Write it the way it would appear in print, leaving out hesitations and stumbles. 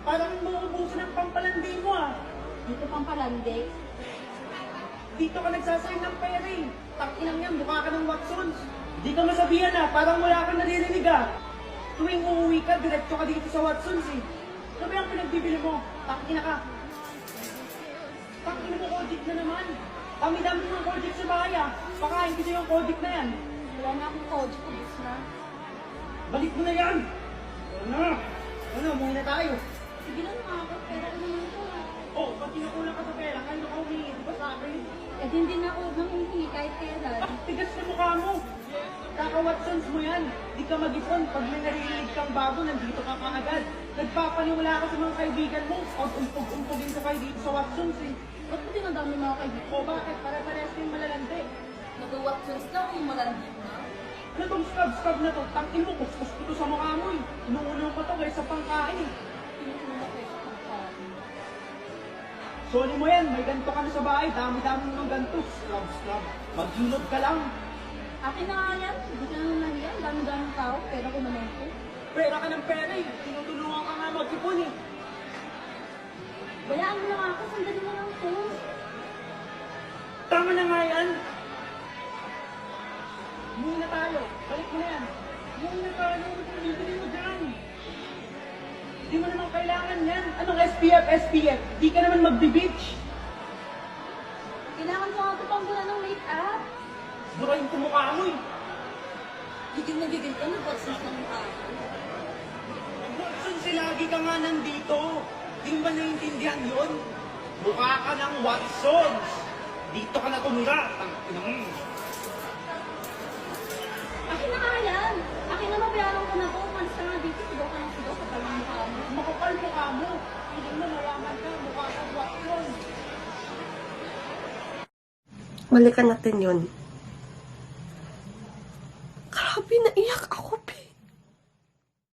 Parang mauubusan ng pampalandi mo ah. Dito pampalandi. Dito ka nagsasign ng pera eh. Tanginang yan, mukha ka ng Watsons. Di ka masabihan ah, parang wala kang naririnig ah. Tuwing uuwi ka, diretso ka dito sa Watsons eh. Ano ba yung pinagbibili mo? Tangina ka. Tangina mo, Kojic na naman. Dami-dami ng Kojic sa bahay ah. Pakain ko sa'yo yung Kojic na yan. Wala na akong kojic, ubos na. Balik mo na yan! Ano? Ano, umuwi na tayo. Sige lang nga ako, pera ko naman ito ah. Oh, pag kinukulang ka sa pera, kanino ka humingi? Di ba sa akin? Eh di hindi na ako nanghihingi kahit kailan. Ah, tigas na mukha mo. Kaka-Watsons mo yan. Di ka mag-ipon. Pag may naririnig kang bago, nandito ka kaagad. Nagpapaniwala ka sa mga kaibigan mo. Pag umpog-umpogin ko kayo dito sa Watsons eh. Ba't mo dinadami mga kaibigan? O bakit? Pare-parehas kayong malalandi. Nag-Watsons na kung malandi na. Ano tong scrub-scrub na to? Tangin mo, kuskus ko to sa mukha mo eh. Inuunaw ko to kaysa pangkain eh. Pinuuna ko yung pagkain. Sorry mo yan, may ganto ka na sa bahay. Dami-dami ng ganto. Scrub, scrub. Maghilod ka lang. Akin na nga yan. Hindi ka naman nahiya. Ang dami-daming tao. Pera ko naman ito. Pera ka ng pera eh. Tinutulungan ka nga mag-ipon eh. Bayaan mo lang ako. Sandali mo lang ito. Tama na nga yan. Umuwi na tayo. Balik mo na yan. Umuwi na tayo. Ano bibili mo dyan? Hindi mo naman kailangan yan. Anong SPF, SPF? Di ka naman magbe-beach. Kailangan ko nga ito pambura ng make-up. Burahin ko mukha mo eh. Gigil na gigil ka. Nag-Watsons lang mukha ko. Watson, si lagi ka nga nandito. Di mo ba naiintindihan yun? Mukha ka ng Watsons. Dito ka na tumira. Tangina mo. Akin na nga yan. Akin na, mabayaran ko na to. Umalis ka nga dito. Sigaw ka ng sigaw. Kapal ng mukha mo. Makapal mukha mo. Hindi mo mayaman ka. Mukha kang Watson. Balikan natin yun. Grabe, naiyak ako.